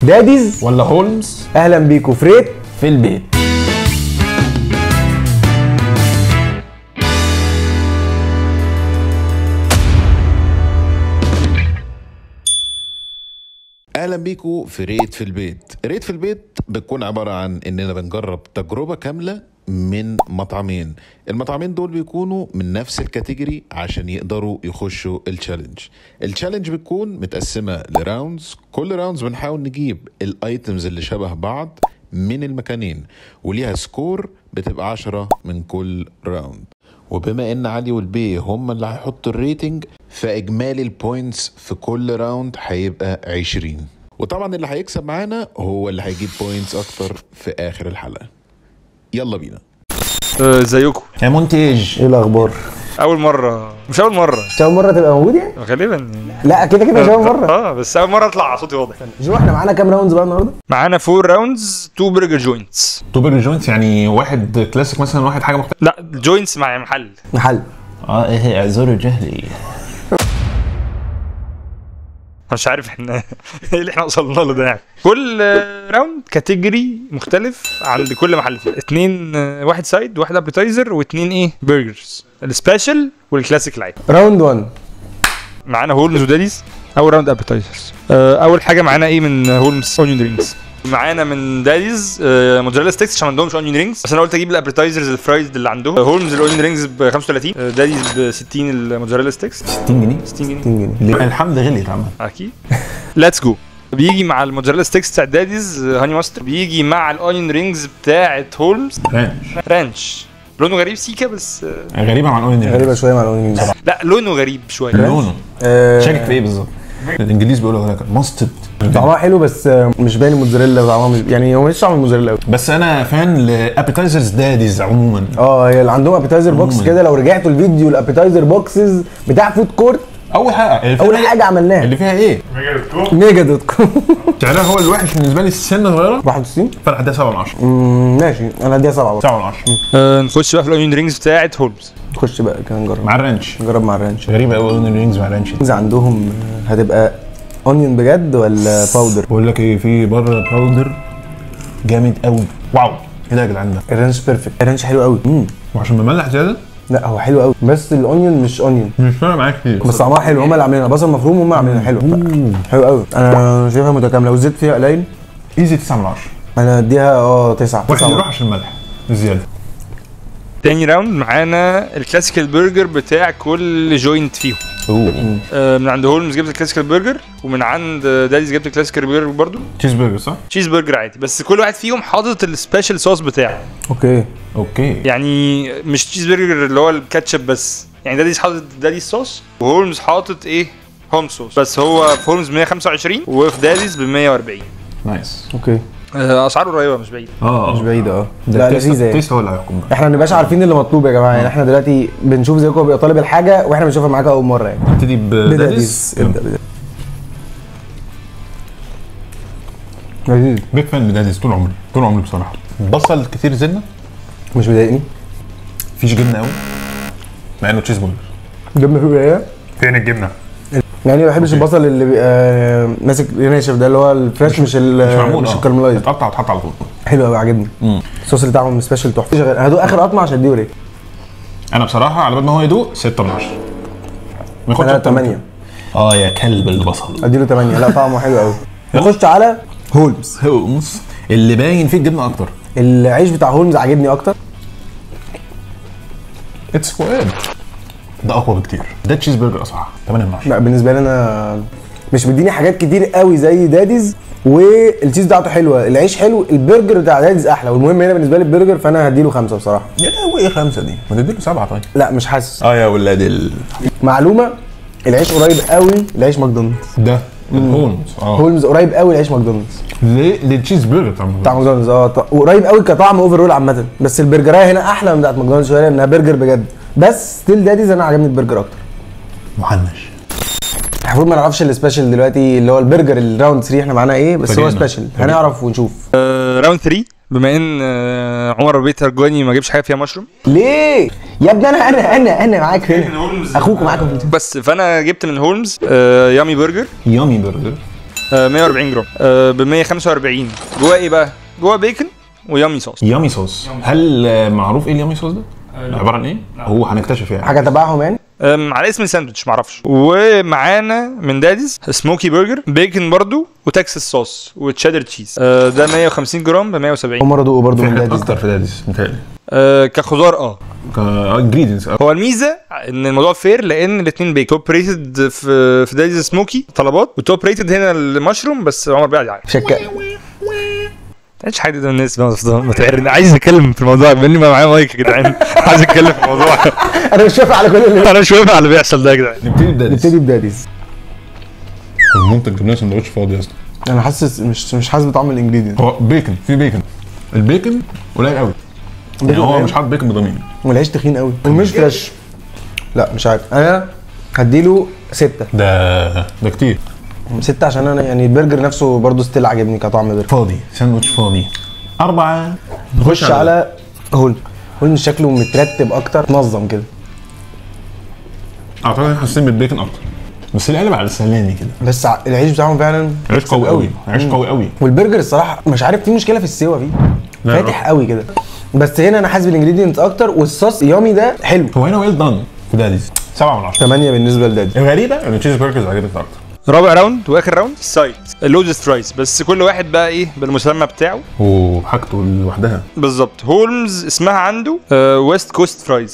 داديز ولا هولمز؟ اهلا بيكم في rate في البيت. اهلا بيكم في rate في البيت. rate في البيت بتكون عبارة عن اننا بنجرب تجربه كاملة من مطعمين. المطعمين دول بيكونوا من نفس ال category عشان يقدروا يخشوا ال challenge. ال challenge بتكون متقسمه ل rounds، كل rounds بنحاول نجيب ال items اللي شبه بعض من المكانين، وليها score بتبقى 10 من كل round. وبما ان علي والبي هم اللي هيحطوا ال rating، فاجمالي ال points في كل round هيبقى 20، وطبعا اللي هيكسب معانا هو اللي هيجيب points اكتر في اخر الحلقة. يلا بينا. ازيكم يا مونتاج؟ ايه الاخبار؟ اول مرة، مش اول مرة، مش اول مرة تبقى موجود يعني؟ غالبا لا كده كده مش اول مرة. بس اول مرة اطلع صوتي واضح. جو احنا معانا كام rounds بقى النهارده؟ معانا 4 rounds، 2 burger joints. 2 burger joints يعني واحد كلاسيك مثلا واحد حاجة مختلفة؟ لا joints مع محل. محل ايه اعذروا جهلي، مش عارف احنا ايه اللي احنا وصلنا له ده يعني. كل round category مختلف عند كل محل فيه. اتنين، واحد side، واحد appetizer، واتنين ايه burgers، ال special وال classic العادي. round 1 معانا هولمز وداديز. اول round appetizers. اول حاجة معانا ايه من هولمز؟ onion rings. معانا من داديز mozzarella sticks عشان ما عندهمش onion rings، بس انا قلت اجيب ال appetizers ال fries اللي عندهم. هولمز ال onion rings ب 35، داديز ب 60 ال mozzarella sticks. 60 جنيه؟ 60 جنيه. الحمد غليت عم. اكيد. let's go. بيجي مع ال mozzarella sticks بتاع داديز honey mustard، بيجي مع ال onion rings بتاعت هولمز ranch. لونه غريب سيكا، بس غريبة مع ال onion rings، غريبة شوية مع ال onion rings. لا لونه غريب شوية. لونه شاكك في ايه بالظبط؟ الانجليز بيقولوا لك mustard. طعمها حلو بس مش باين الموتزاريلا، طعمها مش يعني هو مش طعم الموتزاريلا قوي. بس انا fan ل appetizers داديز عموما. هي اللي عندهم appetizer box كده، لو رجعتوا الفيديو ال appetizer boxes بتاع food court، اول حاجة عملناها اللي فيها ايه؟ ميجا dot com. سعرها هو الوحش بالنسبة لي، السنة صغيرة 61، فانا هديها 7 من 10. ماشي انا هديها 7 7 من 10. نخش بقى في ال onion rings بتاعت هولمز. نخش بقى كده نجرب مع ال ranch. نجرب مع ال ranch. غريبة قوي onion rings مع ال ranch. عندهم هتبقى onion بجد ولا powder؟ بقول لك ايه، في بره powder جامد قوي. wow ايه ده يا جدعان؟ ده ال ranch perfect، ال ranch حلو قوي. وعشان مملح زيادة؟ لا هو حلو قوي، بس ال onion مش onion، مش فارق معايا كتير، بس طعمها حلو. هم اللي عاملينها بصل مفروم، هم عاملينها حلو حلو قوي. انا شايفها متكاملة والزيت فيها قليل. easy 9 من 10. انا اديها 9. واحد يروح عشان الملح زيادة. تاني round معانا ال classical burger بتاع كل joint فيهم. من عند هولمز جبت ال classical burger، ومن عند داديز جبت ال classical burger برضو. cheese burger صح؟ cheese burger عادي، بس كل واحد فيهم حاطط ال special sauce بتاعه. okay يعني مش cheese burger اللي هو الكاتشب بس، يعني داديز حاطط داديز صوص، وهولمز حاطط ايه؟ هوم صوص، بس هو في هولمز 125 وفي داديز ب 140. nice. okay اسعاره قريبه مش بعيدة. مش بعيدة. لا لذيذة يعني. ال taste هو اللي هيحكم. احنا ما بنبقاش عارفين اللي مطلوب يا جماعة، يعني احنا دلوقتي بنشوف زيكم بيبقى طالب الحاجة واحنا بنشوفها معاك اول مرة يعني. نبتدي بداديز. ابدا بداديز. لذيذ. big fan بداديز طول عمري، طول عمري بصراحة. بصل كتير زنه مش مضايقني. مفيش جبنه قوي مع انه cheese burger. جبنه فيه قليله. فين الجبنة؟ يعني ما بحبش البصل اللي بيبقى ماسك ناشف ده، اللي هو ال fresh، مش مش ال caramelized. اتقطع واتحط على طول. حلو قوي عاجبني. الصوص اللي بتاعهم special تحفة. هدوق اخر قطمه عشان اديه rate. انا بصراحة على بال ما هو يدوق 6 من 10. انا 8. يا كلب البصل. اديله 8. لا طعمه حلو قوي. نخش على هولمز. هولمز اللي باين فيه الجبنة اكتر. العيش بتاع هولمز عاجبني اكتر. it's good. ده اقوى بكتير. ده cheese burger اصح. 8 من 10. لا بالنسبة لي انا مش مديني حاجات كتير قوي زي داديز، وال cheese بتاعته حلوة، العيش حلو، البرجر بتاع داديز احلى، والمهم هنا بالنسبة لي البرجر، فانا هديله 5 بصراحة. يا لهوي ايه 5 دي؟ ما تديله 7 طيب. لا مش حاسس. يا ولاد معلومة، العيش قريب قوي لعيش ماكدونالدز. ده هولمز. هولمز قريب قوي لعيش ماكدونالدز. ليه؟ لل cheese burger بتاع ماكدونالدز. قريب قوي كطعم overall عامة، بس البرجرايه هنا احلى من بتاعت ماكدونالدز شوية لانها برجر بجد. بس still داديز انا عجبني البرجر اكتر. محنش. المفروض ما نعرفش ال special دلوقتي اللي هو البرجر ال round 3 احنا معانا ايه، بس هو special هنعرف ونشوف. round 3 بما ان عمر بيه ترجاني ما جابش حاجة فيها مشروم. ليه يا ابني؟ انا انا انا انا معاك هنا، اخوك معاك. بس فانا جبت من هولمز yummy burger. yummy burger 140 جرام ب 145. جواه ايه بقى؟ جواه بيكن و yummy sauce. yummy sauce، هل معروف ايه ال yummy sauce ده؟ عبارة عن ايه؟ هو هنكتشف يعني حاجة تبعهم يعني؟ على اسم الساندوتش معرفش. ومعانا من داديز smoky burger، بيكن برضو و Texas sauce و cheddar cheese. ده 150 جرام ب 170. اول مرة ادوقه برضو من داديز. اكتر في داديز متهيألي. كخضار ك ingredients. هو الميزة ان الموضوع fair لان الاثنين بيكن. top rated في داديز smoky طلبات، و top rated هنا المشروم، بس عمر بيقعد يعيط. شكا ما حاجة ده الناس ما تعرني. عايز اتكلم في الموضوع بما ما معايا مايك يا جدعان. عايز اتكلم في الموضوع. انا مش واقف على كل اللي انا مش واقف على اللي بيحصل ده يا جدعان. نبتدي بداديز. نبتدي بداديز. المنتج جبنا سندوتش فاضي يا اسطى. انا حاسس مش حاسس بطعم ال ingredient. هو بيكن، في بيكن، البيكن قليل قوي يعني، هو مش حاطط بيكن بضمير، والعيش تخين قوي ومش fresh. لا مش عارف، انا هديله 6. ده كتير. 6 عشان انا يعني البرجر نفسه برضه still عاجبني كطعم برجر. فاضي، ساندوتش فاضي. 4. نخش على هولمز. هولمز شكله مترتب اكتر، منظم كده. اعتقد احنا حاسين بالبيكن اكتر، بس القلب على السلاني كده. بس العيش بتاعهم فعلا عيش قوي قوي، عيش قوي قوي. والبرجر الصراحة مش عارف في مشكلة في السوا فيه، فاتح قوي كده. بس هنا انا حاسس بال ingredients اكتر، والصوص yummy ده حلو. هو هنا well done في داديز. 7 من 10. 8 بالنسبة لداديز. الغريبة ان ال cheese burgers عجبتني اكتر. رابع round واخر round side ال loaded fries، بس كل واحد بقى ايه بالمسمى بتاعه وحاجته لوحدها. بالظبط. هولمز اسمها عنده West Coast fries.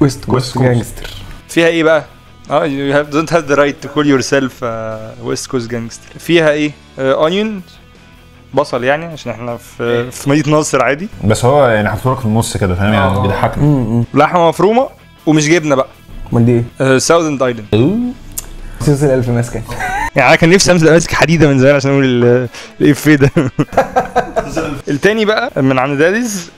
West Coast gangster. فيها ايه بقى؟ you have don't have the right to call yourself West Coast gangster. فيها ايه؟ onion، بصل يعني عشان احنا في مدينة نصر عادي، بس هو يعني حاطه لك في النص كده فاهم يعني، بيضحكني. لحمه مفرومه ومش جبنه بقى. امال دي ايه؟ Thousand Island. سلسلة الف ماسكه يعني انا كان نفسي امسك ماسك حديده من زمان عشان اقول الافيه ده. التاني بقى من عند داديز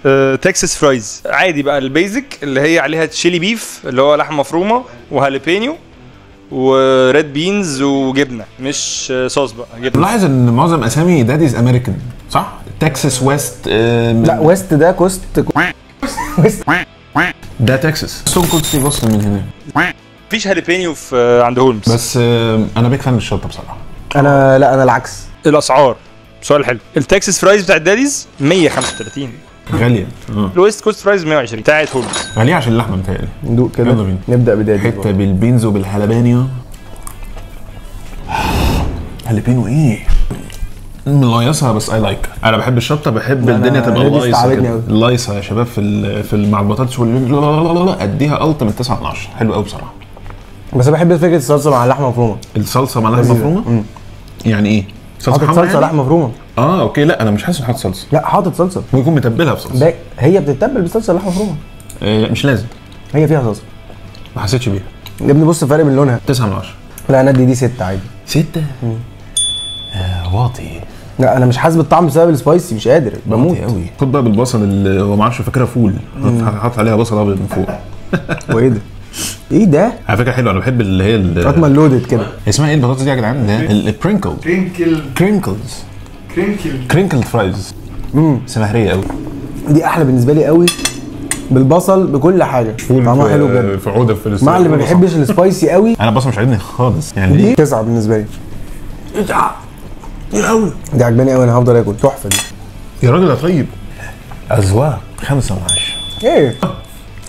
Texas fries عادي بقى، ال basic اللي هي عليها chili beef اللي هو لحمه مفرومه و jalapeno و red beans وجبنه، مش صوص بقى جبنه. لاحظ ان معظم اسامي داديز امريكان صح؟ تكساس West. لا West ده coast، West ده تكساس. Stone Cold ستيف اوستن من هنا. مفيش jalapeno في عند هولمز. بس انا big fan للشطه بصراحة. انا لا، انا العكس. الاسعار سؤال حلو. ال Texas fries بتاع داديز 135 غالية. ال West Coast fries 120 بتاعت هولمز. غالية عشان اللحمة متهيألي. ندوق كده. يلا بينا نبدا بداديز. حتة بال beans وبال jalapeno. jalapeno ايه؟ ملايصها بس I like. انا بحب الشطه، بحب الدنيا تبقى لايصه كده. لايصه يا شباب في مع البطاطس وال اديها ultimate 9 من 10. حلو قوي بصراحة. بس انا بحب فكرة الصلصه مع اللحمة المفرومه. الصلصه مع اللحمة المفرومه؟ يعني ايه؟ صلصه حاطط صلصه لحمه مفرومه. okay. لا انا مش حاسس ان حاطط صلصه. لا حاطط صلصه. ممكن يكون متبلها بصلصه. هي بتتبل بصلصه لحمه مفرومه. مش لازم، هي فيها صلصه. ما حسيتش بيها يا ابني. بص الفرق بين لونها. 9 من 10. لا انا ادي دي 6 عادي. 6؟ واطي. لا انا مش حاسس بالطعم بسبب ال spicy، مش قادر، بموت قوي. خد بقى بالبصل اللي هو ما اعرفش فاكرها فول، حاطط عليها بصل ابيض من فوق. وايه ده؟ ايه ده؟ على فكرة حلو، انا بحب اللي هي الفاطمة ال loaded كده. اسمها ايه البطاطس دي يا جدعان؟ ال crinkle crinkles crinkle fries. سمهريه قوي دي، احلى بالنسبة لي قوي بالبصل بكل حاجة، طعمها حلو بجد. في عوده في مع اللي ما بيحبش ال spicy قوي. انا البصل مش عاجبني خالص يعني. دي 9 بالنسبة لي. 9 كتير قوي. دي عجباني قوي، انا هفضل اكل. تحفة دي يا راجل يا طيب. اذواق 5 من 10. ايه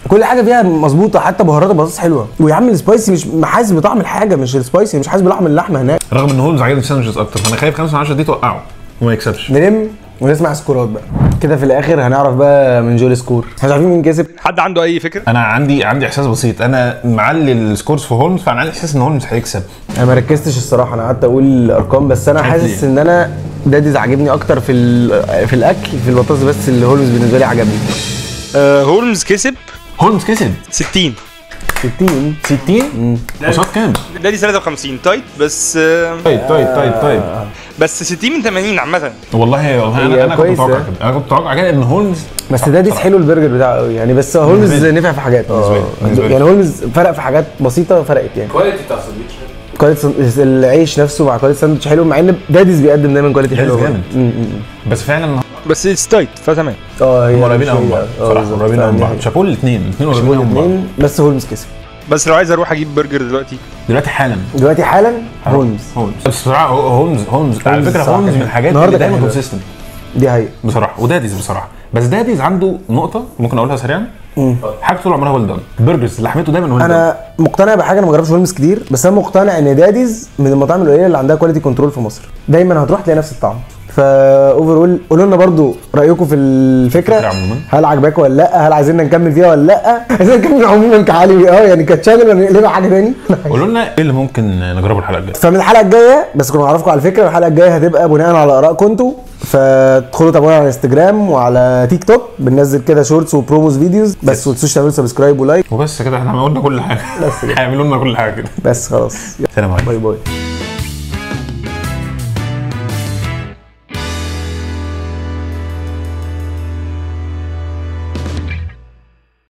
كل حاجة فيها مظبوطة، حتى بهارات البطاطس حلوة. ويا عم ال spicy مش حاسس بطعم الحاجة، مش ال spicy، مش حاسس بلحم اللحمة هناك. رغم ان هولمز عجبني ال sandwiches اكتر، فانا خايف 5 من 10 دي توقعه وما يكسبش. نلم ونسمع سكورات بقى كده في الاخر، هنعرف بقى من جول score. احنا مش عارفين مين كسب. حد عنده اي فكرة؟ انا عندي احساس بسيط، انا معلي ال scores في هولمز، فانا عندي احساس ان هولمز هيكسب. انا ما ركزتش الصراحة، انا قعدت اقول ارقام، بس انا حاسس ان انا داديز عاجبني اكتر في الاكل في البطاطس، بس اللي هولمز بالنسبة لي عجبني. هولمز كسب. هولمز كسب 60 60 60 قصاد كام؟ داديز 53 tight بس. tight tight tight tight بس 60 من 80 عامة. والله انا كنت متوقع كده، انا كنت متوقع كده ان هولمز، بس داديز حلو البرجر بتاعه قوي يعني، بس هولمز نفع في حاجات يعني، هولمز فرق في حاجات بسيطة فرقت يعني. quality بتاع الساندوتش، quality العيش نفسه مع quality الساندوتش حلو، مع ان داديز بيقدم دايما quality حلو جامد. بس فعلا بس it's tight فتمام. هي قريبين قوي من بعض صراحة، قريبين قوي من بعض. شابوه الاثنين، الاثنين قريبين قوي من بعض، بس هولمز كسب. بس لو عايز اروح اجيب برجر دلوقتي، دلوقتي حالا، دلوقتي حالا هولمز. هولمز بس بصراحة، هولمز على فكرة، هولمز من الحاجات اللي دايما consistent، دي حقيقة بصراحة. وداديز بصراحة، بس داديز عنده نقطة ممكن اقولها سريعا، حاجة طول عمرها well done، burgers لحمته دايما well done. انا مقتنع بحاجة، انا ما جربتش هولمز كتير، بس انا مقتنع ان داديز من المطاعم القليلة اللي عندها quality control في مصر، دايما هتروح تلاقي نفس الطعم. فا overall قولوا لنا برضو رايكم في الفكرة، هل عجباكم ولا لا؟ هل عايزيننا نكمل فيها ولا لا؟ عايزين نكمل عموما كعلي يعني ك channel ولا نقلبها حاجة تاني؟ قولوا لنا ايه اللي ممكن نجربه الحلقة الجاية. فمن الحلقة الجاية بس كنا نعرفكم على الفكرة، الحلقة الجاية هتبقى بناء على ارائكم انتوا، فادخلوا تابعونا على انستجرام وعلى تيك توك، بننزل كده shorts و promos videos بس، وما تنسوش تعملوا subscribe و like وبس كده. احنا عملنا كل حاجة، بس كده هيعملوا لنا كل حاجة كده بس خلاص. سلام عليكم، bye bye.